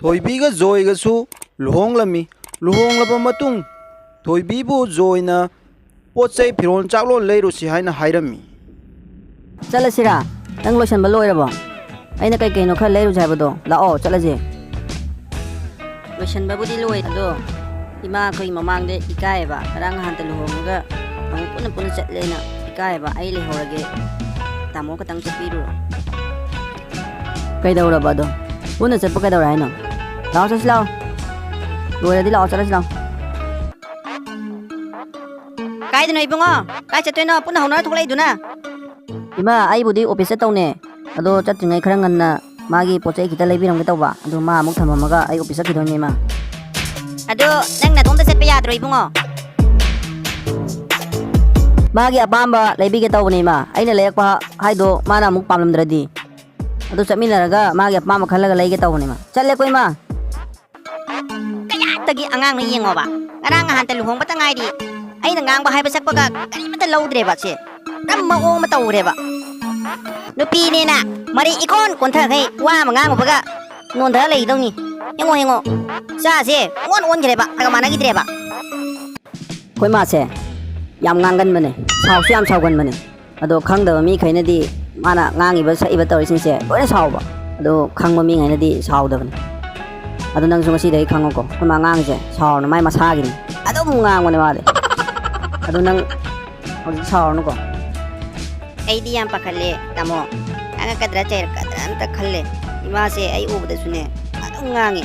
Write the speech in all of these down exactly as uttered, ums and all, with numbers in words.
ꯊꯣꯏꯕꯤꯒ ꯖꯣꯏꯒꯁꯨ ꯂꯨꯍꯣꯡꯂꯝꯃꯤ꯫ ꯂꯨꯍꯣꯡꯂꯕ ꯃꯇꯨꯡ ꯊꯣꯏꯕꯤꯕꯨ ꯖꯣꯏꯅ ꯄꯣꯠ ꯆꯩ ꯐꯤꯔꯣꯜ ꯆꯥꯛꯂꯣꯟ ꯂꯩꯔꯨꯁꯤ ꯍꯥꯏꯅ ꯍꯥꯏꯔꯝꯃꯤ꯫ ꯆꯠꯂꯁꯤꯔꯥ? ꯅꯪ ꯂꯣꯏꯁꯟꯕ ꯂꯣꯏꯔꯕꯣ? ꯑꯩꯅ ꯀꯩ ꯀꯩꯅꯣ ꯈꯔ ꯂꯩꯔꯨꯁꯦ ꯍꯥꯏꯕꯗꯣ, ꯂꯥꯛꯑꯣ ꯆꯠꯂꯁꯦ꯫ ꯂꯣꯏꯁꯟꯕꯕꯨꯗꯤ ꯂꯣꯏ, ꯑꯗꯣ ꯏꯃꯥ ꯑꯩꯈꯣꯏ ꯃꯃꯥꯡꯗ ꯏꯀꯥꯏꯌꯦꯕ꯫ ꯉꯔꯥꯡ ꯅꯍꯥꯟꯇ ꯂꯨꯍꯣꯡꯉꯒ ꯑꯃꯨꯛ ꯄꯨꯟꯅ ꯄꯨꯟꯅ ꯆꯠꯂꯦꯅ ꯏꯀꯥꯏꯌꯦꯕ꯫ ꯑꯩ ꯂꯩꯍꯧꯔꯒꯦ, ꯇꯥꯃꯣ ꯈꯛꯇꯪ ꯆꯠꯄꯤꯔꯨꯔꯣ꯫ ꯀꯩꯗꯧꯔꯕ ꯑꯗꯣ? ꯄꯨꯟꯅ ꯆꯠꯄ ꯀꯩꯗꯧꯔꯦ ꯍꯥꯏꯅꯣ? ꯂꯥꯛꯑꯣ ꯆꯠꯁꯤ ꯂꯥꯛꯑꯣ꯫ ꯂꯣꯏꯔꯗꯤ ꯂꯥꯛꯑꯣ ꯆꯠꯂꯁꯤ ꯂꯥꯛꯑꯣ꯫ ꯀꯥꯏꯗꯅꯣ ꯏꯕꯨꯡꯉꯣ? ꯀꯥꯏ ꯆꯠꯇꯣꯏꯅꯣ? ꯄꯨꯟꯅ ꯍꯧꯅꯔ ꯊꯣꯛꯂꯛꯏꯗꯨꯅ? ꯏꯃꯥ, ꯑꯩꯕꯨꯗꯤ ꯑꯣꯐꯤꯁ ꯆꯠꯇꯧꯅꯦ꯫ ꯑꯗꯣ ꯆꯠꯇ꯭ꯔꯤꯉꯩ ꯈꯔ ꯉꯟꯅ ꯃꯥꯒꯤ ꯄꯣꯠ ꯆꯩ ꯈꯤꯇ ꯂꯩꯕꯤꯔꯝꯒꯦ ꯇꯧꯕ꯫ ꯑꯗꯨ ꯃꯥ ꯑꯃꯨꯛ ꯊꯝꯃꯝꯃꯒ ꯑꯩ ꯑꯣꯐꯤꯁ ꯆꯠꯈꯤꯗꯣꯏꯅꯦ ꯏꯃꯥ꯫ ꯑꯗꯣ ꯅꯪ ꯅꯇꯣꯝꯇ ꯆꯠꯄ ꯌꯥꯗ꯭ꯔꯣ ꯏꯕꯨꯡꯉꯣ? ꯃꯥꯒꯤ ꯑꯄꯥꯝꯕ ꯂꯩꯕꯤꯒꯦ ꯇꯧꯕꯅꯦ ꯏꯃꯥ꯫ ꯑꯩꯅ ꯂꯩꯔꯛꯄ ꯍꯥꯏꯗꯣ ꯃꯥꯅ ꯑꯃꯨꯛ ꯄꯥꯝꯂꯝꯗ꯭ꯔꯗꯤ꯫ ꯑꯗꯨ ꯆꯠꯃꯤꯟꯅꯔꯒ ꯃꯥꯒꯤ ꯑꯄꯥꯝꯕ ꯈꯜꯂꯒ ꯂꯩꯒꯦ ꯇꯧꯕꯅꯦ ꯏꯃꯥ꯫ ꯆꯠꯂꯦꯀꯣ ꯏꯃꯥ꯫ ꯀꯌꯥꯇꯒꯤ ꯑꯉꯥꯡꯅ ꯌꯦꯡꯉꯣꯕ, ꯉꯔꯥꯡ ꯅꯍꯥꯟꯇ ꯂꯨꯍꯣꯡꯕꯇ ꯉꯥꯏꯔꯤ꯫ ꯑꯩꯅ ꯉꯥꯡꯕ ꯍꯥꯏꯕ ꯁꯛꯄꯒ ꯀꯔꯤꯃꯠꯇ ꯂꯧꯗ꯭ꯔꯦꯕ ꯁꯦ꯫ ꯄꯨꯔꯥ ꯃꯑꯣꯡ ꯑꯃ ꯇꯧꯈ꯭ꯔꯦꯕ꯫ ꯅꯨꯄꯤꯅꯦꯅ ꯃꯔꯩ ꯏꯀꯣꯟ ꯀꯣꯟꯊꯈꯩ ꯋꯥ ꯑꯃ ꯉꯥꯡꯉꯨꯕꯒ ꯅꯣꯟꯊꯔ ꯂꯩꯗꯧꯅꯤ꯫ ꯌꯦꯡꯉꯣ ꯌꯦꯡꯉꯣ, ꯆꯥꯁꯦ ꯄꯨꯡꯑꯣꯟ ꯑꯣꯟꯈ꯭ꯔꯦꯕ, ꯈꯔ ꯃꯥꯟꯅꯈꯤꯗ꯭ꯔꯦꯕ꯫ ꯑꯩꯈꯣꯏ ꯃꯥꯁꯦ ꯌꯥꯝ ꯉꯥꯡꯒꯟꯕꯅꯦ, ꯁꯥꯎꯁꯨ ꯌꯥꯝ ꯁꯥꯎꯒꯟꯕꯅꯦ꯫ ꯑꯗꯣ ꯈꯪꯗꯕ ꯃꯤꯈꯩꯅꯗꯤ ꯃꯥꯅ ꯉꯥꯡꯉꯤꯕ ꯁꯛꯏꯕ ꯇꯧꯔꯤꯁꯤꯡꯁꯦ ꯂꯣꯏꯅ ꯁꯥꯎꯕ꯫ ꯑꯗꯣ ꯈꯪꯕ ꯃꯤꯉꯩꯅꯗꯤ ꯁꯥꯎꯗꯕꯅꯤ꯫ ꯑꯗꯣ ꯅꯪꯁꯨ ꯉꯁꯤꯗꯒꯤ ꯈꯪꯉꯨꯀꯣ, ꯑꯩꯈꯣꯏ ꯃꯥ ꯉꯥꯡꯉꯤꯁꯦ ꯁꯥꯎꯔꯅꯨ, ꯃꯥꯏ ꯃꯁꯥꯒꯤꯅꯤ꯫ ꯑꯗꯨꯝ ꯉꯥꯡꯕꯅꯦ ꯃꯥꯗꯤ꯫ ꯑꯗꯣ ꯅꯪ ꯍꯧꯖꯤꯛ ꯁꯥꯎꯔꯅꯨꯀꯣ꯫ ꯑꯩꯗꯤ ꯌꯥꯝ ꯄꯥꯈꯠꯂꯦ ꯇꯥꯃꯣ꯫ ꯉꯥꯡꯉꯛꯀꯗ꯭ꯔꯥ ꯆꯩꯔꯛꯀꯗ꯭ꯔꯥ ꯑꯝꯇ ꯈꯜꯂꯦ꯫ ꯏꯃꯥꯁꯦ ꯑꯩ ꯎꯕꯗꯁꯨꯅꯦ ꯑꯗꯨꯝ ꯉꯥꯡꯉꯦ꯫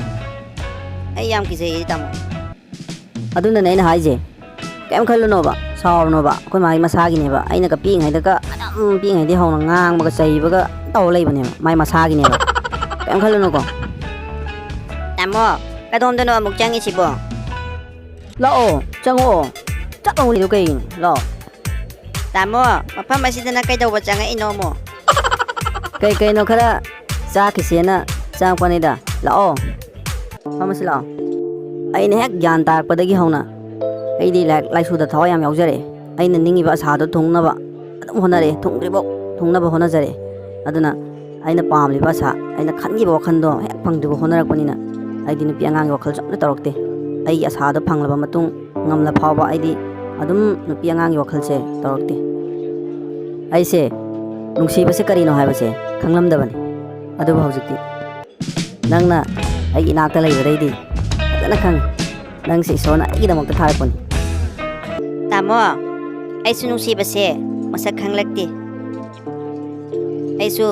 ꯑꯩ ꯌꯥꯝ ꯀꯤꯖꯩꯌꯦ ꯇꯥꯃꯣ꯫ ꯑꯗꯨꯅꯅꯦ ꯑꯩꯅ ꯍꯥꯏꯁꯦ, ꯀꯩꯝ ꯈꯜꯂꯨꯅꯣꯕ, ꯁꯥꯎꯔꯨꯅꯣꯕ꯫ ꯑꯩꯈꯣꯏ ꯃꯥꯒꯤ ꯃꯁꯥꯒꯤꯅꯦꯕ꯫ ꯑꯩꯅꯒ ꯄꯤꯛꯏꯉꯩꯗꯒ ꯑꯗꯨꯝ ꯄꯤꯛꯏꯉꯩꯗꯒꯤ ꯍꯧꯅ ꯉꯥꯡꯕꯒ ꯆꯩꯕꯒ ꯇꯧꯔ ꯂꯩꯕꯅꯦꯕ꯫ ꯃꯥꯏ ꯃꯁꯥꯒꯤꯅꯦꯕ꯫ ꯀꯩꯝ ꯈꯜꯂꯨꯅꯨꯀꯣ꯫ ꯇꯥꯃꯣ, ꯀꯗꯣꯝꯗꯅꯣ ꯑꯃꯨꯛ ꯆꯪꯉꯤꯁꯤꯕꯣ? ꯂꯥꯛꯑꯣ, ꯆꯪꯉꯛꯑꯣ꯫ ꯆꯞ ꯑꯃꯨꯛ ꯂꯩꯗꯣ ꯀꯩꯒꯤꯅꯣ? ꯂꯥꯛꯑꯣ꯫ ꯇꯥꯃꯣ, ꯃꯐꯝ ꯑꯁꯤꯗꯅ ꯀꯩꯗꯧꯕ ꯆꯪꯉꯛꯏꯅꯣ ꯑꯃꯨꯛ? ꯀꯩ ꯀꯩꯅꯣ ꯈꯔ ꯆꯥꯈꯤꯁꯦꯅ ꯆꯪꯉꯛꯄꯅꯤꯗ꯫ ꯂꯥꯛꯑꯣ, ꯐꯝꯃꯁꯤ ꯂꯥꯛꯑꯣ꯫ ꯑꯩꯅ ꯍꯦꯛ ꯒ꯭ꯌꯥꯟ ꯇꯥꯔꯛꯄꯗꯒꯤ ꯍꯧꯅ ꯑꯩꯗꯤ ꯂꯥꯏꯔꯤꯛ ꯂꯥꯏꯁꯨꯗ ꯊꯋꯥꯏ ꯌꯥꯝ ꯌꯥꯎꯖꯔꯛꯑꯦ꯫ ꯑꯩꯅ ꯅꯤꯡꯉꯤꯕ ꯑꯁꯥꯗꯣ ꯊꯨꯡꯅꯕ ꯑꯗꯨꯝ ꯍꯣꯠꯅꯔꯛꯑꯦ, ꯊꯨꯡꯗ꯭ꯔꯤꯐꯥꯎ ꯊꯨꯡꯅꯕ ꯍꯣꯠꯅꯖꯔꯛꯑꯦ꯫ ꯑꯗꯨꯅ ꯑꯩꯅ ꯄꯥꯝꯂꯤꯕ ꯑꯁꯥ, ꯑꯩꯅ ꯈꯟꯈꯤꯕ ꯋꯥꯈꯜꯗꯣ ꯍꯦꯛ ꯐꯪꯗ꯭ꯔꯤꯕ ꯍꯣꯠꯅꯔꯛꯄꯅꯤꯅ, ꯑꯩꯗꯤ ꯅꯨꯄꯤ ꯑꯉꯥꯡꯒꯤ ꯋꯥꯈꯜꯁꯨ ꯑꯝꯇ ꯇꯧꯔꯛꯇꯦ꯫ ꯑꯩꯒꯤ ꯑꯁꯥꯗꯣ ꯐꯪꯂꯕ ꯃꯇꯨꯡ ꯉꯝꯂ ꯐꯥꯎꯕ ꯑꯩꯗꯤ ꯑꯗꯨꯝ ꯅꯨꯄꯤ ꯑꯉꯥꯡꯒꯤ ꯋꯥꯈꯜꯁꯦ ꯇꯧꯔꯛꯇꯦ꯫ ꯑꯩꯁꯦ ꯅꯨꯡꯁꯤꯕꯁꯦ ꯀꯔꯤꯅꯣ ꯍꯥꯏꯕꯁꯦ ꯈꯪꯂꯝꯗꯕꯅꯤ꯫ ꯑꯗꯨꯕꯨ ꯍꯧꯖꯤꯛꯇꯤ ꯅꯪꯅ ꯑꯩꯒꯤ ꯏꯅꯥꯛꯇ ꯂꯩꯕꯗꯩꯗꯤ ꯐꯖꯅ ꯈꯪꯉꯤ꯫ ꯅꯪꯁꯦ ꯏꯁꯣꯔꯅ ꯑꯩꯒꯤꯗꯃꯛꯇ ꯊꯥꯔꯛꯄꯅꯤ꯫ ꯇꯥꯃꯣ, ꯑꯩꯁꯨ ꯅꯨꯡꯁꯤꯕꯁꯦ ꯃꯁꯛ ꯈꯪꯂꯛꯇꯦ꯫ ꯑꯩꯁꯨ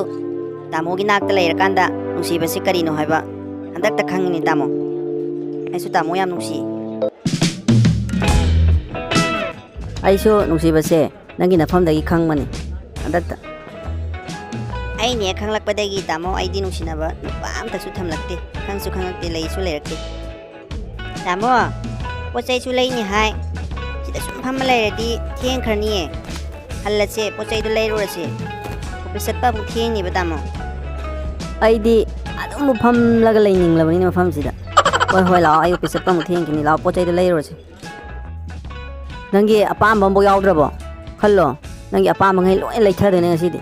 ꯇꯥꯃꯣꯒꯤ ꯅꯥꯛꯇ ꯂꯩꯔꯀꯥꯟꯗ ꯅꯨꯡꯁꯤꯕꯁꯤ ꯀꯔꯤꯅꯣ ꯍꯥꯏꯕ ꯍꯟꯗꯛꯇ ꯈꯪꯉꯤꯅꯤ, ꯇꯥꯃꯣ꯫ ꯑꯩꯁꯨ ꯇꯥꯃꯣ ꯌꯥꯝ ꯅꯨꯡꯁꯤ꯫ ꯑꯩꯁꯨ ꯅꯨꯡꯁꯤꯕꯁꯦ ꯅꯪꯒꯤ ꯅꯐꯝꯗꯒꯤ ꯈꯪꯕꯅꯤ ꯍꯟꯗꯛꯇ꯫ ꯑꯩꯅꯦ ꯈꯪꯂꯛꯄꯗꯒꯤ, ꯇꯥꯃꯣ, ꯑꯩꯗꯤ ꯅꯨꯡꯁꯤꯅꯕ ꯅꯨꯄꯥ ꯑꯝꯇꯁꯨ ꯊꯝꯂꯛꯇꯦ, ꯈꯪꯁꯨ ꯈꯪꯂꯛꯇꯦ, ꯂꯩꯁꯨ ꯂꯩꯔꯛꯇꯦ꯫ ꯇꯥꯃꯣ, ꯄꯣꯠ ꯆꯩꯁꯨ ꯂꯩꯅꯤ ꯍꯥꯏ꯫ ꯁꯤꯗ ꯁꯨꯝ ꯐꯝꯃ ꯂꯩꯔꯗꯤ ꯊꯦꯡꯈ꯭ꯔꯅꯤꯌꯦ꯫ ꯍꯜꯂꯁꯦ, ꯄꯣꯠ ꯆꯩꯗꯣ ꯂꯩꯔꯨꯔꯁꯦ꯫ ꯑꯣꯐꯤꯁ ꯆꯠꯄ ꯑꯃꯨꯛ ꯊꯦꯡꯅꯤꯕ, ꯇꯥꯃꯣ꯫ ꯑꯩꯗꯤ ꯑꯗꯨꯝ ꯐꯝꯂꯒ ꯂꯩꯅꯤꯡꯂꯕꯅꯤꯅꯦ ꯃꯐꯝꯁꯤꯗ꯫ ꯍꯣꯏ, ꯍꯣꯏ, ꯂꯥꯛꯑꯣ, ꯑꯩ ꯑꯣꯐꯤꯁ ꯆꯠꯄ ꯑꯃꯨꯛ ꯊꯦꯡꯈꯤꯅꯤ꯫ ꯂꯥꯛꯑꯣ, ꯄꯣꯠ ꯆꯩꯗꯣ ꯂꯩꯔꯨꯔꯁꯦ꯫ ꯅꯪꯒꯤ ꯑꯄꯥꯝꯕ ꯑꯃꯐꯥꯎ ꯌꯥꯎꯗ꯭ꯔꯕꯣ? ꯈꯜꯂꯣ, ꯅꯪꯒꯤ ꯑꯄꯥꯝꯕꯉꯩ ꯂꯣꯏ ꯂꯩꯊꯗꯣꯏꯅꯦ ꯉꯁꯤꯗꯤ꯫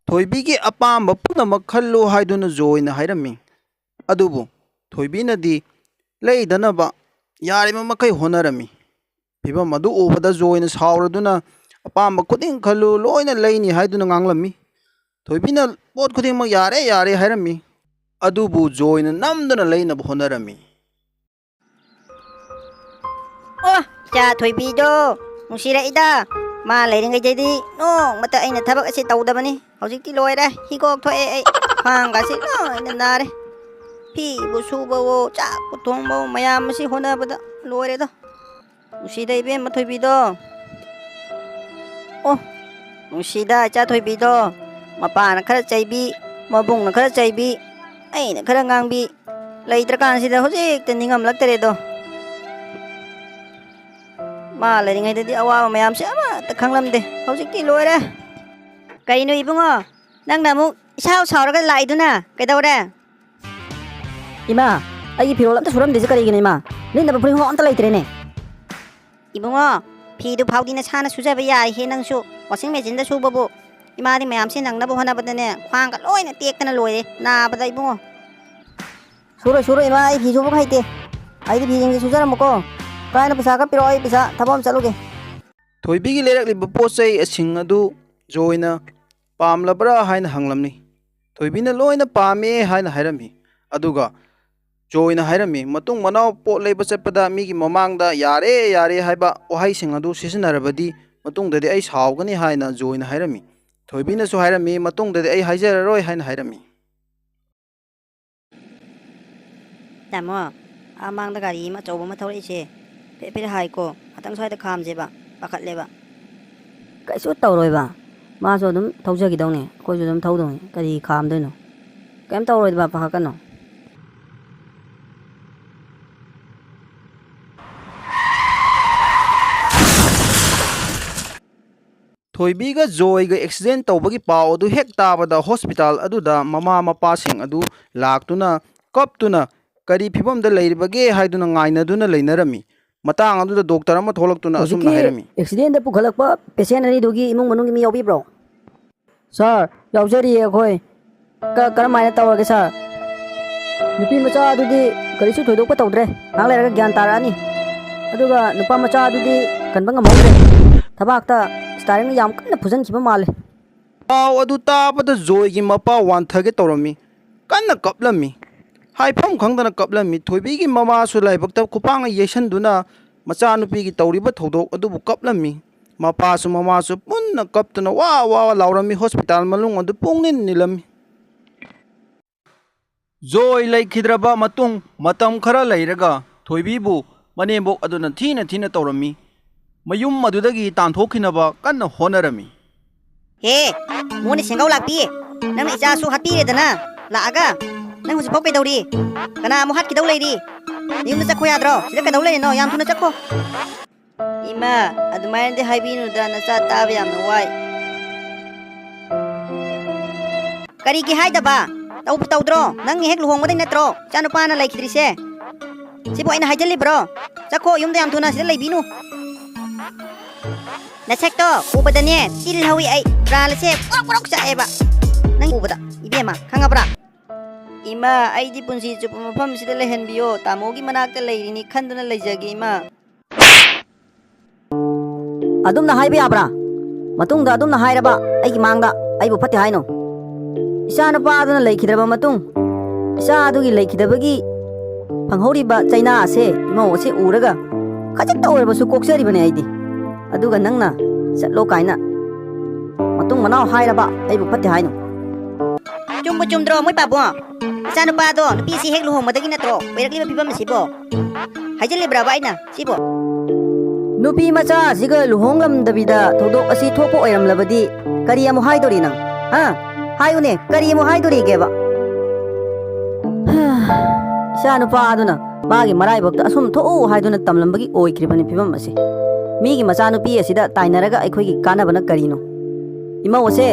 ꯊꯣꯏꯕꯤꯒꯤ ꯑꯄꯥꯝꯕ ꯄꯨꯝꯅꯃꯛ ꯈꯜꯂꯨ ꯍꯥꯏꯗꯨꯅ ꯖꯣꯏꯅ ꯍꯥꯏꯔꯝꯃꯤ꯫ ꯑꯗꯨꯕꯨ ꯊꯣꯏꯕꯤꯅꯗꯤ ꯂꯩꯗꯅꯕ ꯌꯥꯔꯤꯕ ꯃꯈꯩ ꯍꯣꯠꯅꯔꯝꯃꯤ꯫ ꯐꯤꯚꯝ ꯑꯗꯨ ꯎꯕꯗ ꯖꯣꯏꯅ ꯁꯥꯎꯔꯗꯨꯅ, "ꯑꯄꯥꯝꯕ ꯈꯨꯗꯤꯡ ꯈꯜꯂꯨ, ꯂꯣꯏꯅ ꯂꯩꯅꯤ" ꯍꯥꯏꯗꯨꯅ ꯉꯥꯡꯂꯝꯃꯤ꯫ ꯊꯣꯏꯕꯤꯅ ꯄꯣꯠ ꯈꯨꯗꯤꯡꯃꯛ "ꯌꯥꯔꯦ, ꯌꯥꯔꯦ" ꯍꯥꯏꯔꯝꯃꯤ꯫ ꯑꯗꯨꯕꯨ ꯖꯣꯏꯅ ꯅꯝꯗꯨꯅ ꯂꯩꯅꯕ ꯍꯣꯠꯅꯔꯝꯃꯤ꯫ ꯑꯣ, ꯏꯆꯥ ꯊꯣꯏꯕꯤꯗꯣ ꯅꯨꯡꯁꯤꯔꯛꯏꯗ꯫ ꯃꯥ ꯂꯩꯔꯤꯉꯩꯗꯗꯤ ꯅꯣꯡꯃꯇ ꯑꯩꯅ ꯊꯕꯛ ꯑꯁꯤ ꯇꯧꯗꯕꯅꯤ꯫ ꯍꯧꯖꯤꯛꯇꯤ ꯂꯣꯏꯔꯦ, ꯍꯤꯒꯣꯛ ꯊꯣꯛꯑꯦ ꯑꯩ꯫ ꯈ꯭ꯋꯥꯡꯒꯁꯤ ꯂꯣꯏꯅ ꯅꯥꯔꯦ꯫ ꯐꯤꯕꯨ ꯁꯨꯕꯋꯣ, ꯆꯥꯛꯄꯨ ꯊꯣꯡꯕꯋꯣ, ꯃꯌꯥꯝ ꯑꯁꯤ ꯍꯣꯠꯅꯕꯗ ꯂꯣꯏꯔꯦꯗ꯫ ꯅꯨꯡꯁꯤꯗ ꯏꯕꯦꯝꯃ ꯊꯣꯏꯕꯤꯗꯣ꯫ ꯑꯣ, ꯅꯨꯡꯁꯤꯗ ꯏꯆꯥ ꯊꯣꯏꯕꯤꯗꯣ꯫ ꯃꯄꯥꯅ ꯈꯔ ꯆꯩꯕꯤ, ꯃꯕꯨꯡꯅ ꯈꯔ ꯆꯩꯕꯤ, ꯑꯩꯅ ꯈꯔ ꯉꯥꯡꯕꯤ꯫ ꯂꯩꯇ꯭ꯔꯀꯥꯟꯁꯤꯗ ꯍꯧꯖꯤꯛꯇ ꯅꯤꯡꯉꯝꯂꯛꯇꯔꯦꯗꯣ꯫ ꯃꯥ ꯂꯩꯔꯤꯉꯩꯗꯗꯤ ꯑꯋꯥꯕ ꯃꯌꯥꯝꯁꯦ ꯑꯃꯠꯇ ꯈꯪꯂꯝꯗꯦ꯫ ꯍꯧꯖꯤꯛꯇꯤ ꯂꯣꯏꯔꯦ꯫ ꯀꯩꯅꯣ ꯏꯕꯨꯡꯉꯣ, ꯅꯪꯅ ꯑꯃꯨꯛ ꯏꯁꯥꯎ ꯁꯥꯎꯔꯒ ꯂꯥꯛꯏꯗꯨꯅ ꯀꯩꯗꯧꯔꯦ? ꯏꯃꯥ, ꯑꯩꯒꯤ ꯐꯤꯔꯣꯜ ꯑꯝꯇ ꯁꯨꯔꯝꯗ꯭ꯔꯤꯁꯦ ꯀꯔꯤꯒꯤꯅꯣ ꯏꯃꯥ? ꯂꯤꯠꯅꯕ ꯐꯨꯔꯤꯠ ꯑꯝꯇ ꯂꯩꯇ꯭ꯔꯦꯅꯦ꯫ ꯏꯕꯨꯡꯉꯣ, ꯐꯤꯗꯨ ꯐꯥꯎꯗꯤ ꯅꯁꯥꯅ ꯁꯨꯖꯕ ꯌꯥꯏꯍꯦ ꯅꯪꯁꯨ, washing machineꯗ ꯁꯨꯕꯕꯨ꯫ ꯏꯃꯥꯗꯤ ꯃꯌꯥꯝꯁꯤ ꯅꯪꯅꯕ ꯍꯣꯠꯅꯕꯗꯅꯦ, ꯈ꯭ꯋꯥꯡꯒ ꯂꯣꯏꯅ ꯇꯦꯛꯇꯅ ꯂꯣꯏꯔꯦ ꯅꯥꯕꯗ, ꯏꯕꯨꯡꯉꯣ꯫ ꯁꯨꯔꯣꯏ, ꯁꯨꯔꯣꯏ, ꯏꯃꯥ, ꯑꯩ ꯐꯤ ꯁꯨꯕ ꯍꯩꯇꯦ꯫ ꯑꯩꯗꯤ ꯐꯤꯁꯤꯡꯁꯦ ꯁꯨꯖꯔꯝꯃꯨꯀꯣ꯫ ꯀꯥꯏꯅ ꯄꯩꯁꯥ ꯈꯔ ꯄꯤꯔꯛꯑꯣ, ꯑꯩ ꯄꯩꯁꯥ, ꯊꯕꯛ ꯑꯃ ꯆꯠꯂꯨꯒꯦ꯫ ꯊꯣꯏꯕꯤꯒꯤ ꯂꯩꯔꯛꯂꯤꯕ ꯄꯣꯠ ꯆꯩꯁꯤꯡ ꯑꯗꯨ ꯖꯣꯏꯅ ꯄꯥꯝꯂꯕ꯭ꯔꯥ ꯍꯥꯏꯅ ꯍꯪꯂꯝꯃꯤ꯫ ꯊꯣꯏꯕꯤꯅ ꯂꯣꯏꯅ ꯄꯥꯝꯃꯦ ꯍꯥꯏꯅ ꯍꯥꯏꯔꯝꯃꯤ꯫ ꯑꯗꯨꯒ ꯖꯣꯏꯅ ꯍꯥꯏꯔꯝꯃꯤ, "ꯃꯇꯨꯡ ꯃꯅꯥꯎ ꯄꯣꯠ ꯂꯩꯕ ꯆꯠꯄꯗ ꯃꯤꯒꯤ ꯃꯃꯥꯡꯗ 'ꯌꯥꯔꯦ, ꯌꯥꯔꯦ' ꯍꯥꯏꯕ ꯋꯥꯍꯩꯁꯤꯡ ꯑꯗꯨ ꯁꯤꯖꯤꯟꯅꯔꯕꯗꯤ ꯃꯇꯨꯡꯗꯗꯤ ꯑꯩ ꯁꯥꯎꯒꯅꯤ" ꯍꯥꯏꯅ ꯖꯣꯏꯅ ꯍꯥꯏꯔꯝꯃꯤ꯫ ꯊꯣꯏꯕꯤꯅꯁꯨ ꯍꯥꯏꯔꯝꯃꯤ, "ꯃꯇꯨꯡꯗꯗꯤ ꯑꯩ ꯍꯥꯏꯖꯔꯔꯣꯏ" ꯍꯥꯏꯅ ꯍꯥꯏꯔꯝꯃꯤ꯫ ꯇꯥꯃꯣ, ꯑꯥ ꯃꯥꯡꯗ ꯒꯥꯔꯤ ꯑꯃ ꯑꯆꯧꯕ ꯑꯃ ꯊꯧꯔꯛꯏꯁꯦ ꯐꯦꯠ ꯐꯦꯠ ꯍꯥꯏꯀꯣ, ꯉꯥꯛꯇꯪ ꯁ꯭ꯋꯥꯏꯗ ꯈꯥꯝꯁꯦꯕ, ꯄꯥꯈꯠꯂꯦꯕ꯫ ꯀꯩꯁꯨ ꯇꯧꯔꯣꯏꯕ, ꯃꯥꯁꯨ ꯑꯗꯨꯝ ꯊꯧꯖꯈꯤꯗꯧꯅꯦ, ꯑꯩꯈꯣꯏꯁꯨ ꯑꯗꯨꯝ ꯊꯧꯗꯧꯅꯦ, ꯀꯔꯤ ꯈꯥꯝꯗꯣꯏꯅꯣ? ꯀꯩꯝ ꯇꯧꯔꯣꯏꯕ, ꯄꯥꯈꯠꯀꯅꯨ꯫ ꯊꯣꯏꯕꯤꯒ ꯖꯣꯏꯒ ꯑꯦꯛꯁꯤꯗꯦꯟ ꯇꯧꯕꯒꯤ ꯄꯥꯎ ꯑꯗꯨ ꯍꯦꯛ ꯇꯥꯕꯗ ꯍꯣꯁꯄꯤꯇꯥꯜ ꯑꯗꯨꯗ ꯃꯃꯥ ꯃꯄꯥꯁꯤꯡ ꯑꯗꯨ ꯂꯥꯛꯇꯨꯅ ꯀꯞꯇꯨꯅ ꯀꯔꯤ ꯐꯤꯕꯝꯗ ꯂꯩꯔꯤꯕꯒꯦ ꯍꯥꯏꯗꯨꯅ ꯉꯥꯏꯅꯗꯨꯅ ꯂꯩꯅꯔꯝꯃꯤ꯫ ꯃꯇꯥꯡ ꯑꯗꯨꯗ ꯗꯣꯛꯇꯔ ꯑꯃ ꯊꯣꯛꯂꯛꯇꯨꯅ ꯑꯁꯨꯝꯅ ꯍꯧꯖꯤꯛꯀꯤ ꯍꯥꯏꯔꯝꯃꯤ꯫ ꯑꯦꯛꯁꯤꯗꯦꯟꯗ ꯄꯨꯈꯠꯂꯛꯄ ꯄꯦꯁꯦꯟ ꯑꯅꯤꯗꯨꯒꯤ ꯏꯃꯨꯡ ꯃꯅꯨꯡꯒꯤ ꯃꯤ ꯌꯥꯎꯕꯤꯕ꯭ꯔꯣ? ꯁꯥꯔ, ꯌꯥꯎꯖꯔꯤꯌꯦ ꯑꯩꯈꯣꯏ꯫ ꯀ-, ꯀꯔꯝꯍꯥꯏꯅ ꯇꯧꯔꯒꯦ ꯁꯥꯔ? ꯅꯨꯄꯤ ꯃꯆꯥ ꯑꯗꯨꯗꯤ ꯀꯔꯤꯁꯨ ꯊꯣꯏꯗꯣꯛꯄ ꯇꯧꯗ꯭ꯔꯦ, ꯉꯥꯏꯍꯥꯛ ꯂꯩꯔꯒ ꯒ꯭ꯌꯥꯟ ꯇꯥꯔꯛꯑꯅꯤ꯫ ꯑꯗꯨꯒ ꯅꯨꯄꯥ ꯃꯆꯥ ꯑꯗꯨꯗꯤ ꯀꯟꯕ ꯉꯝꯍꯧꯗ꯭ꯔꯦ, ꯊꯕꯥꯛꯇ ꯁ꯭ꯇꯥꯏꯔꯤꯡꯅ ꯌꯥꯝ ꯀꯟꯅ ꯐꯨꯖꯟꯈꯤꯕ ꯃꯥꯜꯂꯦ꯫ ꯄꯥꯎ ꯑꯗꯨ ꯇꯥꯕꯗ ꯖꯣꯏꯒꯤ ꯃꯄꯥ ꯋꯥꯟꯊꯒꯦ ꯇꯧꯔꯝꯃꯤ, ꯀꯟꯅ ꯀꯞꯂꯝꯃꯤ꯫ ꯍꯥꯏꯐꯝ ꯈꯪꯗꯅ ꯀꯞꯂꯝꯃꯤ꯫ ꯊꯣꯏꯕꯤꯒꯤ ꯃꯃꯥꯁꯨ ꯂꯥꯏꯕꯛꯇ ꯈꯨꯄꯥꯛꯅ ꯌꯩꯁꯟꯗꯨꯅ ꯃꯆꯥꯅꯨꯄꯤꯒꯤ ꯇꯧꯔꯤꯕ ꯊꯧꯗꯣꯛ ꯑꯗꯨꯕꯨ ꯀꯞꯂꯝꯃꯤ꯫ ꯃꯄꯥꯁꯨ ꯃꯃꯥꯁꯨ ꯄꯨꯟꯅ ꯀꯞꯇꯨꯅ ꯋꯥ ꯋꯥ ꯂꯥꯎꯔꯝꯃꯤ꯫ ꯍꯣꯁꯄꯤꯇꯥꯜ ꯃꯅꯨꯡ ꯑꯗꯨ ꯄꯨꯡꯅꯤꯜ ꯅꯤꯜꯂꯝꯃꯤ꯫ ꯖꯣꯏ ꯂꯩꯈꯤꯗ꯭ꯔꯕ ꯃꯇꯨꯡ ꯃꯇꯝ ꯈꯔ ꯂꯩꯔꯒ ꯊꯣꯏꯕꯤꯕꯨ ꯃꯅꯦꯝꯕꯣꯛ ꯑꯗꯨꯅ ꯊꯤꯅ ꯊꯤꯅ ꯇꯧꯔꯝꯃꯤ꯫ ꯃꯌꯨꯝ ꯑꯗꯨꯗꯒꯤ ꯇꯥꯟꯊꯣꯛꯈꯤꯅꯕ ꯀꯟꯅ ꯍꯣꯠꯅꯔꯝꯃꯤ꯫ ꯍꯦ, ꯃꯣꯅꯤ ꯁꯦꯡꯒꯧ ꯂꯥꯛꯄꯤ, ꯅꯪꯅ ꯏꯆꯥꯁꯨ ꯍꯥꯠꯄꯤꯔꯦꯗꯅ ꯂꯥꯛꯑꯒ, ꯅꯪ ꯍꯧꯖꯤꯛꯐꯥꯎ ꯀꯩꯗꯧꯔꯤ? ꯀꯅꯥ ꯑꯃꯨꯛ ꯍꯥꯠꯈꯤꯗꯧ ꯂꯩꯔꯤ? ꯌꯨꯝꯗ ꯆꯠꯈꯣ ꯌꯥꯗ꯭ꯔꯣ? ꯁꯤꯗ ꯀꯩꯗꯧ ꯂꯩꯔꯤꯅꯣ? ꯌꯥꯝ ꯊꯨꯅ ꯆꯠꯈꯣ꯫ ꯏꯃꯥ, ꯑꯗꯨꯃꯥꯏꯅꯗꯤ ꯍꯥꯏꯕꯤꯅꯨꯗ, ꯅꯆꯥ ꯇꯥꯕ ꯌꯥꯝꯅ ꯋꯥꯏ꯫ ꯀꯔꯤꯒꯤ ꯍꯥꯏꯗꯕ? ꯇꯧꯕꯨ ꯇꯧꯗ꯭ꯔꯣ? ꯅꯪ ꯍꯦꯛ ꯂꯨꯍꯣꯡꯕꯗꯩ ꯅꯠꯇ꯭ꯔꯣ ꯏꯆꯥꯅꯨꯄꯥꯅ ꯂꯩꯈꯤꯗ꯭ꯔꯤꯁꯦ? ꯁꯤꯕꯨ ꯑꯩꯅ ꯍꯥꯏꯖꯜꯂꯤꯕ꯭ꯔꯣ? ꯆꯠꯈꯣ, ꯌꯨꯝꯗ ꯌꯥꯝ ꯊꯨꯅ ꯁꯤꯗ ꯂꯩꯕꯤꯅꯨ꯫ ꯅꯁꯛꯇꯣ ꯎꯕꯗꯅꯦ ꯇꯤꯜ ꯍꯧꯏ ꯑꯩ꯫ ꯄ꯭ꯔꯥꯟ ꯑꯁꯦ ꯄ꯭ꯔꯣꯛ ꯄ꯭ꯔꯣꯛ ꯆꯥꯛꯑꯦꯕ ꯅꯪ ꯎꯕꯗ, ꯏꯕꯦꯝꯃ, ꯈꯪꯉꯕ꯭ꯔꯥ? ꯏꯃꯥ, ꯑꯩꯗꯤ ꯄꯨꯟꯁꯤ ꯆꯨꯞꯄ ꯃꯐꯝꯁꯤꯗ ꯂꯩꯍꯟꯕꯤꯌꯣ꯫ ꯇꯥꯃꯣꯒꯤ ꯃꯅꯥꯛꯇ ꯂꯩꯔꯤꯅꯤ ꯈꯟꯗꯨꯅ ꯂꯩꯖꯒꯦ, ꯏꯃꯥ꯫ ꯑꯗꯨꯝꯅ ꯍꯥꯏꯕ ꯌꯥꯕ꯭ꯔꯥ? ꯃꯇꯨꯡꯗ ꯑꯗꯨꯝꯅ ꯍꯥꯏꯔꯕ ꯑꯩꯒꯤ ꯃꯥꯡꯗ ꯑꯩꯕꯨ ꯐꯠꯇꯦ ꯍꯥꯏꯅꯨ꯫ ꯏꯆꯥ ꯅꯨꯄꯥ ꯑꯗꯨꯅ ꯂꯩꯈꯤꯗ꯭ꯔꯕ ꯃꯇꯨꯡ, ꯏꯆꯥ ꯑꯗꯨꯒꯤ ꯂꯩꯈꯤꯗꯕꯒꯤ ꯐꯪꯍꯧꯔꯤꯕ ꯆꯩꯅꯥ ꯑꯁꯦ, ꯏꯃꯧ ꯑꯁꯦ ꯎꯔꯒ ꯈꯖꯤꯛꯇ ꯑꯣꯏꯔꯕꯁꯨ ꯀꯣꯛꯆꯔꯤꯕꯅꯦ ꯑꯩꯗꯤ꯫ ꯑꯗꯨꯒ ꯅꯪꯅ ꯆꯠꯂꯣ ꯀꯥꯏꯅ ꯃꯇꯨꯡ ꯃꯅꯥꯎ ꯍꯥꯏꯔꯕ ꯑꯩꯕꯨ ꯐꯠꯇꯦ ꯍꯥꯏꯅꯨ꯫ ꯆꯨꯝꯕꯨ ꯆꯨꯝꯗ꯭ꯔꯣ, ꯃꯣꯏ ꯄꯥꯕꯨꯡ? ꯏꯆꯥꯅꯨꯄꯥꯗꯣ ꯅꯨꯄꯤꯁꯤ ꯍꯦꯛ ꯂꯨꯍꯣꯡꯕꯗꯒꯤ ꯅꯠꯇ꯭ꯔꯣ ꯑꯣꯏꯔꯛꯂꯤꯕ ꯐꯤꯕꯝ ꯑꯁꯤꯕꯣ? ꯍꯥꯏꯖꯤꯜꯂꯤꯕ꯭ꯔꯕ ꯑꯩꯅ ꯁꯤꯕꯣ? ꯅꯨꯄꯤ ꯃꯆꯥ ꯑꯁꯤꯒ ꯂꯨꯍꯣꯡꯂꯝꯗꯕꯤꯗ ꯊꯧꯗꯣꯛ ꯑꯁꯤ ꯊꯣꯛꯄ ꯑꯣꯏꯔꯝꯂꯕꯗꯤ ꯀꯔꯤ ꯑꯃꯨꯛ ꯍꯥꯏꯗꯣꯔꯤ ꯅꯪ? ꯍꯥ? ꯍꯥꯏꯌꯨꯅꯦ, ꯀꯔꯤ ꯑꯃꯨꯛ ꯍꯥꯏꯗꯣꯔꯤꯒꯦꯕ? ꯏꯆꯥ ꯅꯨꯄꯥ ꯑꯗꯨꯅ ꯃꯥꯒꯤ ꯃꯔꯥꯏꯕꯛꯇ ꯑꯁꯨꯝ ꯊꯣꯛꯎ ꯍꯥꯏꯗꯨꯅ ꯇꯝꯂꯝꯕꯒꯤ ꯑꯣꯏꯈ꯭ꯔꯤꯕꯅꯤ ꯐꯤꯕꯝ ꯑꯁꯤ꯫ ꯃꯤꯒꯤ ꯃꯆꯥꯅꯨꯄꯤ ꯑꯁꯤꯗ ꯇꯥꯏꯅꯔꯒ ꯑꯩꯈꯣꯏꯒꯤ ꯀꯥꯟꯅꯕꯅ ꯀꯔꯤꯅꯣ? ꯏꯃꯧ ꯑꯁꯦ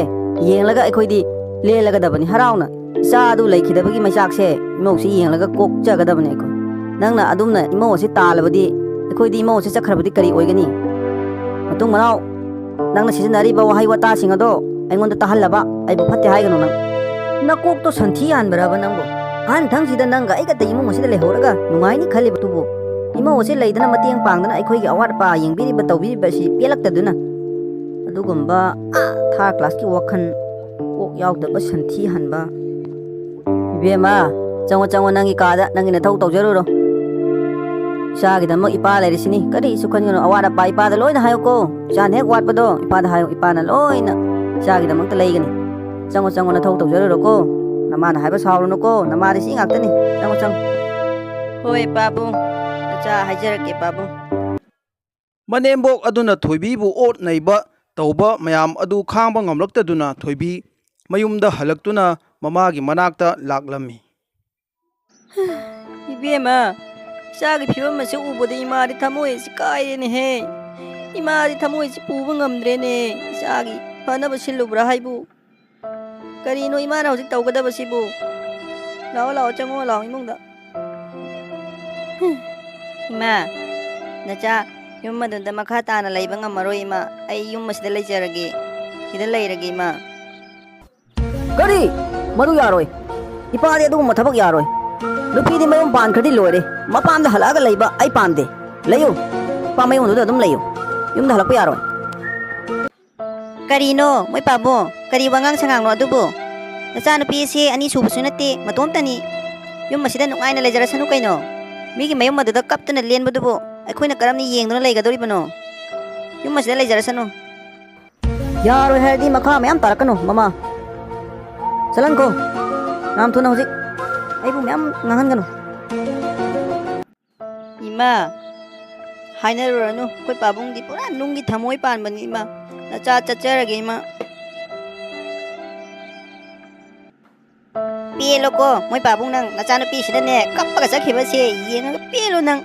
ꯌꯦꯡꯂꯒ ꯑꯩꯈꯣꯏꯗꯤ ꯂꯦꯜꯂꯒꯗꯕꯅꯤ ꯍꯔꯥꯎꯅ꯫ ꯏꯆꯥ ꯑꯗꯨ ꯂꯩꯈꯤꯗꯕꯒꯤ ꯃꯩꯆꯥꯛꯁꯦ ꯏꯃꯧꯁꯤ ꯌꯦꯡꯂꯒ ꯀꯣꯛꯆꯒꯗꯕꯅꯤ ꯑꯩꯈꯣꯏ꯫ ꯅꯪꯅ ꯑꯗꯨꯝꯅ ꯏꯃꯧ ꯑꯁꯤ ꯇꯥꯜꯂꯕꯗꯤ, ꯑꯩꯈꯣꯏꯗꯤ ꯏꯃꯧ ꯑꯁꯤ ꯆꯠꯈ꯭ꯔꯕꯗꯤ ꯀꯔꯤ ꯑꯣꯏꯒꯅꯤ? ꯃꯇꯨꯡ ꯃꯅꯥꯎ ꯅꯪꯅ ꯁꯤꯖꯤꯟꯅꯔꯤꯕ ꯋꯥꯍꯩ ꯋꯥꯇꯥꯁꯤꯡ ꯑꯗꯣ ꯑꯩꯉꯣꯟꯗ ꯇꯥꯍꯜꯂꯕ ꯑꯩꯕꯨ ꯐꯠꯇꯦ ꯍꯥꯏꯒꯅꯨ ꯅꯪ꯫ ꯅꯀꯣꯛꯇꯣ ꯁꯟꯊꯤ ꯍꯥꯟꯕ꯭ꯔꯕ ꯅꯪꯕꯨ? ꯑꯍꯟ ꯊꯪꯁꯤꯗ ꯅꯪꯒ ꯑꯩꯒꯇ ꯏꯃꯨꯡ ꯑꯁꯤꯗ ꯂꯩꯍꯧꯔꯒ ꯅꯨꯡꯉꯥꯏꯅꯤ ꯈꯜꯂꯤꯕꯗꯨꯕꯨ? ꯏꯃꯧ ꯑꯁꯤ ꯂꯩꯗꯅ ꯃꯇꯦꯡ ꯄꯥꯡꯗꯅ ꯑꯩꯈꯣꯏꯒꯤ ꯑꯋꯥꯠ ꯑꯄꯥ ꯌꯦꯡꯕꯤꯔꯤꯕ ꯇꯧꯕꯤꯔꯤꯕ ꯑꯁꯤ ꯄꯦꯜꯂꯛꯇꯗꯨꯅ꯫ ꯑꯗꯨꯒꯨꯝꯕ ꯑꯥ ꯊꯥꯔ ꯀ꯭ꯂꯥꯁꯀꯤ ꯋꯥꯈꯜ, ꯀꯣꯛ ꯌꯥꯎꯗꯕ ꯁꯟꯊꯤ ꯍꯟꯕ꯫ ꯏꯕꯦꯝꯃ, ꯆꯪꯉꯣ, ꯆꯪꯉꯣ, ꯅꯪꯒꯤ ꯀꯥꯗ ꯅꯪꯒꯤ ꯅꯊꯧ ꯇꯧꯖꯔꯨꯔꯣ꯫ ꯏꯆꯥꯒꯤꯗꯃꯛ ꯏꯄꯥ ꯂꯩꯔꯤꯁꯤꯅꯤ, ꯀꯔꯤꯁꯨ ꯈꯟꯒꯅꯨ꯫ ꯑꯋꯥꯠ ꯑꯄꯥ ꯏꯄꯥꯗ ꯂꯣꯏꯅ ꯍꯥꯏꯌꯨꯀꯣ꯫ ꯏꯆꯥꯅ ꯍꯦꯛ ꯋꯥꯠꯄꯗꯣ ꯏꯄꯥꯗ ꯍꯥꯏꯌꯨ, ꯏꯄꯥꯅ ꯂꯣꯏꯅ ꯏꯆꯥꯒꯤꯗꯃꯛꯇ ꯂꯩꯒꯅꯤ꯫ ꯆꯪꯉꯣ, ꯆꯪꯉꯣ, ꯅꯊꯧ ꯇꯧꯖꯔꯨꯔꯣꯀꯣ꯫ ꯅꯃꯥꯅ ꯍꯥꯏꯕ ꯁꯥꯎꯔꯨꯅꯨꯀꯣ, ꯅꯃꯥꯗꯤ ꯁꯤ ꯉꯥꯛꯇꯅꯤ꯫ ꯆꯪꯉꯣ, ꯆꯪꯉꯣ꯫ ꯍꯣꯏ ꯄꯥꯕꯨꯡ, ꯅꯆꯥ ꯍꯥꯏꯖꯔꯛꯀꯦ ꯄꯥꯕꯨꯡ꯫ ꯃꯅꯦꯝꯕꯣꯛ ꯑꯗꯨꯅ ꯊꯣꯏꯕꯤꯕꯨ ꯑꯣꯠ ꯅꯩꯕ ꯇꯧꯕ ꯃꯌꯥꯝ ꯑꯗꯨ ꯈꯥꯡꯕ ꯉꯝꯂꯛꯇꯗꯨꯅ ꯊꯣꯏꯕꯤ ꯃꯌꯨꯝꯗ ꯍꯜꯂꯛꯇꯨꯅ ꯃꯃꯥꯒꯤ ꯃꯅꯥꯛꯇ ꯂꯥꯛꯂꯝꯃꯤ꯫ ꯏꯕꯦꯝꯃ, ꯏꯆꯥꯒꯤ ꯐꯤꯕꯝ ꯑꯁꯤ ꯎꯕꯗ ꯏꯃꯥꯗꯤ ꯊꯃꯣꯏ ꯑꯁꯤ ꯀꯥꯏꯔꯦꯅꯦꯍꯦ꯫ ꯏꯃꯥꯗꯤ ꯊꯃꯣꯏ ꯑꯁꯤ ꯄꯨꯕ ꯉꯝꯗ꯭ꯔꯦꯅꯦ꯫ ꯏꯆꯥꯒꯤ ꯐꯅꯕ ꯁꯤꯜꯂꯨꯕ꯭ꯔꯥ ꯍꯥꯏꯕꯨ? ꯀꯔꯤꯅꯣ ꯏꯃꯥꯅ ꯍꯧꯖꯤꯛ ꯇꯧꯒꯗꯕꯁꯤꯕꯨ? ꯂꯥꯛꯑꯣ, ꯂꯥꯛꯑꯣ, ꯆꯪꯉꯣ, ꯂꯥꯛꯑꯣ ꯏꯃꯨꯡꯗ꯫ ꯏꯃꯥ, ꯅꯆꯥ ꯌꯨꯝ ꯑꯗꯨꯗ ꯃꯈꯥ ꯇꯥꯅ ꯂꯩꯕ ꯉꯝꯃꯔꯣꯏ, ꯏꯃꯥ꯫ ꯑꯩ ꯌꯨꯝ ꯑꯁꯤꯗ ꯂꯩꯖꯔꯒꯦ꯫ ꯁꯤꯗ ꯂꯩꯔꯒꯦ, ꯏꯃꯥ꯫ ꯀꯔꯤ? ꯃꯗꯨ ꯌꯥꯔꯣꯏ꯫ ꯏꯄꯥꯗꯤ ꯑꯗꯨꯒꯨꯝꯕ ꯊꯕꯛ ꯌꯥꯔꯣꯏ꯫ ꯅꯨꯄꯤꯗꯤ ꯃꯌꯨꯝ ꯄꯥꯟꯈ꯭ꯔꯗꯤ ꯂꯣꯏꯔꯦ꯫ ꯃꯄꯥꯝꯗ ꯍꯜꯂꯛꯑꯒ ꯂꯩꯕ ꯑꯩ ꯄꯥꯝꯗꯦ꯫ ꯂꯩꯌꯨ꯫ ꯏꯄꯥ ꯃꯌꯨꯝꯗꯨꯗ ꯑꯗꯨꯝ ꯂꯩꯌꯨ꯫ ꯌꯨꯝꯗ ꯍꯜꯂꯛꯄ ꯌꯥꯔꯣꯏ꯫ ꯀꯔꯤꯅꯣ, ꯃꯣꯏ ꯄꯥꯕꯨꯡ? ꯀꯔꯤ ꯋꯥꯉꯥꯡ ꯁꯉꯥꯡꯅꯣ ꯑꯗꯨꯕꯨ? ꯅꯆꯥꯅꯨꯄꯤ ꯑꯁꯤ ꯑꯅꯤ ꯁꯨꯕꯁꯨ ꯅꯠꯇꯦ, ꯃꯇꯣꯝꯇꯅꯤ꯫ ꯌꯨꯝ ꯑꯁꯤꯗ ꯅꯨꯡꯉꯥꯏꯅ ꯂꯩꯖꯔꯁꯅꯨ ꯀꯩꯅꯣ꯫ ꯃꯤꯒꯤ ꯃꯌꯨꯝ ꯑꯗꯨꯗ ꯀꯞꯇꯨꯅ ꯂꯦꯟꯕꯗꯨꯕꯨ ꯑꯩꯈꯣꯏꯅ ꯀꯔꯝꯅ ꯌꯦꯡꯗꯨꯅ ꯂꯩꯒꯗꯧꯔꯤꯕꯅꯣ? ꯌꯨꯝ ꯑꯁꯤꯗ ꯂꯩꯖꯔꯁꯅꯨ꯫ ꯌꯥꯔꯣꯏ ꯍꯥꯏꯔꯗꯤ ꯃꯈꯥ ꯃꯌꯥꯝ ꯇꯥꯔꯛꯀꯅꯨ, ꯃꯃꯥ꯫ ꯆꯠꯍꯟꯈꯣ꯫ ꯌꯥꯝ ꯊꯨꯅ ꯍꯧꯖꯤꯛ꯫ ꯑꯩꯕꯨ ꯃꯌꯥꯝ ꯉꯥꯡꯍꯟꯒꯅꯨ꯫ ꯏꯃꯥ, ꯍꯥꯏꯅꯔꯨꯔꯅꯨ꯫ ꯑꯩꯈꯣꯏ ꯄꯥꯕꯨꯡꯗꯤ ꯄꯨꯔꯥ ꯅꯨꯡꯒꯤ ꯊꯃꯣꯏ ꯄꯥꯟꯕꯅꯤ, ꯏꯃꯥ꯫ ꯅꯆꯥ ꯆꯠꯆꯔꯒꯦ, ꯏꯃꯥ꯫ ꯄꯦꯜꯂꯣꯀꯣ, ꯃꯣꯏ ꯄꯥꯕꯨꯡ, ꯅꯪ ꯅꯆꯥꯅꯨꯄꯤꯁꯤꯅꯅꯦ ꯀꯞꯄꯒ ꯆꯠꯈꯤꯕꯁꯦ ꯌꯦꯡꯉꯒ ꯄꯦꯜꯂꯣ ꯅꯪ꯫